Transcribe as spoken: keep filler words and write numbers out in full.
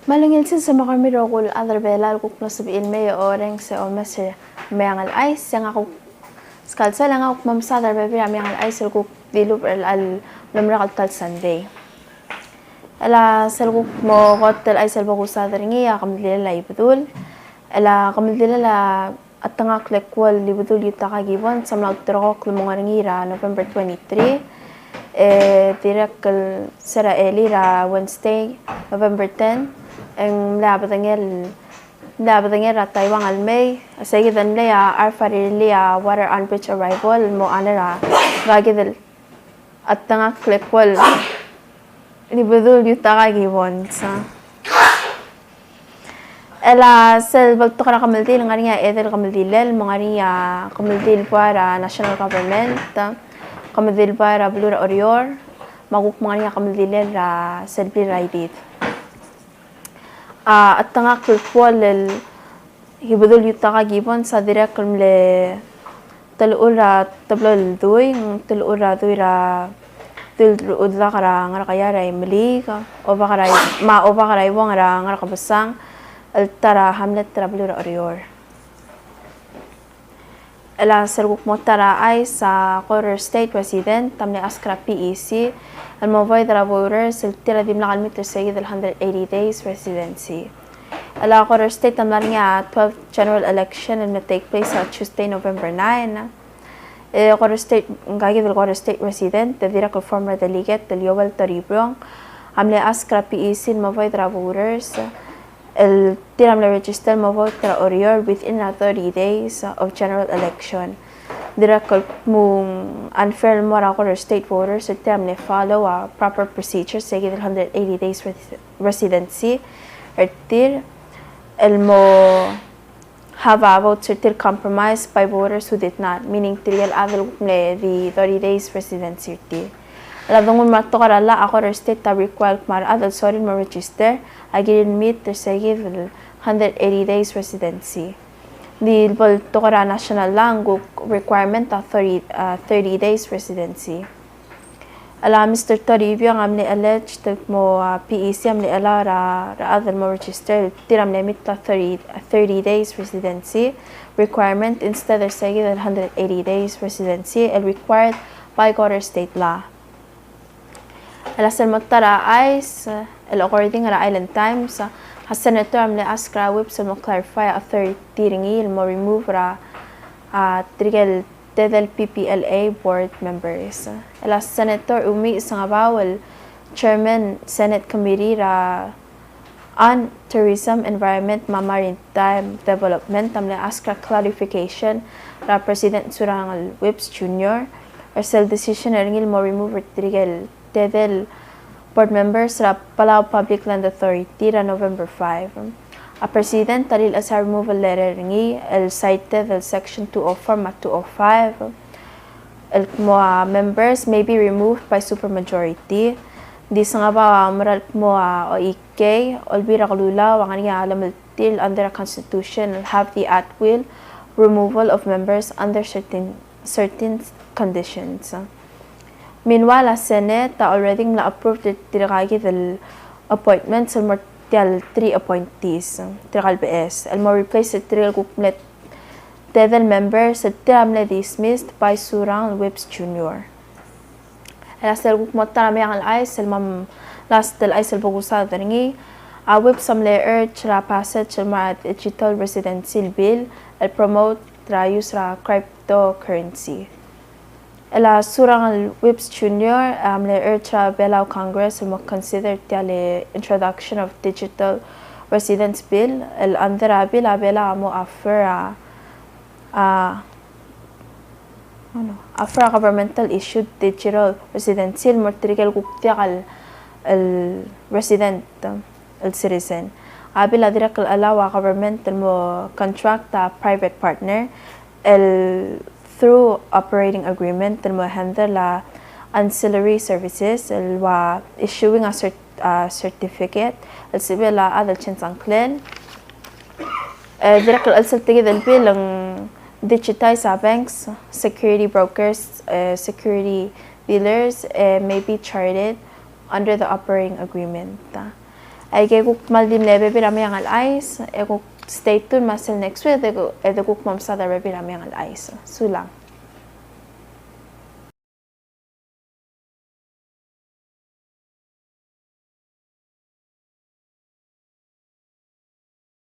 Me a ungil sils el mo er kemiu el rokui el chad er a Belau el kuk mlo sebechir el mei e orrenges e omes er a Meang el Chais, e ngak a kuk Skelsel, e ngak a kuk mo mesaod er a rebebil er a Meang el Chais el kuk dilubech er chelecha el mlo merek el ta el Sunday. E le sel kuk mo kot el chais el bo kusaod er ngii a kemeldilel a Ibedul. E le kemeldilel a chetengakl el ekuo el Ibedul Yutaka Gibbons a mla ulterekokl el mo er ngii er a November twenty-three. E dirrek el se er a elii er a Wednesday, November ten, e ng mle bedengel, mle bedengel er a Taiwan el mei, e se kid el mlei a arf a rirellii a water on bridge arrival el mo honor er a ngka kid el chetengakl el ekuo el Ibedul Yutaka Gibbons. E le sel bo el tekoi er a kemeldiil, ng ngar er ngii a edei el kemeldilel, me ng ngar er ngii a kemeldiil el bai er a national government, kemeldiil el bai er a beluu er a Oreor, me a kuk me ng ngar er ngii a kemeldilel er a sel blil er a Idid. A chetengakl el ekuo el Ibedul Yutaka Gibbons a dirrek el mle telechul er a teblo el dui, ng telechul er a dui er a dui el rechad er a Ngerkeia er a Imeliik, Obak er a I-, me a Obak er a Iuong er a Ngerkebesang, el ta er a hamlet er a beluu er a Oreor. E le sel kuk mo ta er a chais, a Koror State resident a mle ask er a P E C el mo void er a voters el tir a dimlak el meet er se kid el hundred eighty days residency. E le Koror State a mla er ngii a twelfth general election el mle take place er a Tuesday, November nine. E Koror State, ngka kid el Koror State resident, e dirrek el former delegate el Joel Toribiong a mle ask er a P E C el mo void er a voters el tir a mle register el mo vote er a Oreor within a thirty days of general election. Dirrek el kmo ng unfair el mo er a Koror State voters el tir a mle follow a proper procedure se kid el hundred eighty days res-, residency er tir el mo have a votes er tir compromised by voters who did not, meaning tirke el chad el kuk mle di thirty days residency er tir. E le a dongu el mo er a tekoi er a llach, a Koror State a require el kmo a rechad el sorir el mo register a kirir el meet er se kid el hundred eighty days residency. Ng di bo el tekoi er a national law, ng kuk requirement a thirty, uh, thirty days residency. E le a Mister Toribiong a mle alleged el kmo a P E C a mle allow er a rechad el mo register el tir a mle meet a thirty, thirty days residency requirement instead er se kid el hundred eighty days residency el required by Koror State law. E le sel mo ta er a chais, el according er a Island Times, a senator a mle ask er a Whipps el mo clarify a authority er ngii el mo remove er a, a, tirke el tedei el P P L A board members. E le a Senator Umiich Sengebau el chairman Senate Committee er a on Tourism, Environment me a Maritime Development a mle ask er a clarification er a President Surangel Whipps Junior er sel decision er ngii el mo remove er tirke el tedei el board members er a Palau Public Land Authority er a November five. A President a liluches a removal letter er ngii el cited el section two oh four me a two oh five el kmo a members may be removed by supermajority. Ng di Sengebau a oumera el kmo a O E K, Olbiil er a Kelulau, a ngar er ngii a llemeltir el under a constitution el have the at will removal of members under certain, certain conditions. Meanwhile, a Senate a already mla approve er tirka kid el appointments el mo er tia el three appointees, tirka el beches, el mo replace er tirke el kuk mle tedei el members el tir a mle dismissed by Surangel Whipps Junior. E le sel kuk mo ta er a Meang el Chais, el mo last el chais el bo kusaod er ngii, a Whipps a mle urge er a passage el mo er a digital residency el bill el promote er a use er a cryptocurrency. E le a Surangel Whipps Junior a mle urge er a Belau Congress el mo consider tia el introduction of digital residence bill, el under a bill a Belau a mo offer a, a, ano, offer a governmental issued digital residency el mo er tirke el kuk diak el, el resident, el citizen. A bill a dirrek el allow a government el mo contract a private partner el through operating agreement el mo handle a ancillary services el ua issuing a cert-, a certificate el sebechel a chad el change a ngklel. E dirrek el chelsel tia kid el bill e ng digitize a banks, security brokers, e security dealers, e may be chartered under the operating agreement. Aike kuk kmal di mle bebil er a meang el chais, e kuk stay tuned me sel next week, e de kuk, e de kuk mo mesaod er a bebil er a meang el chais. Sulang.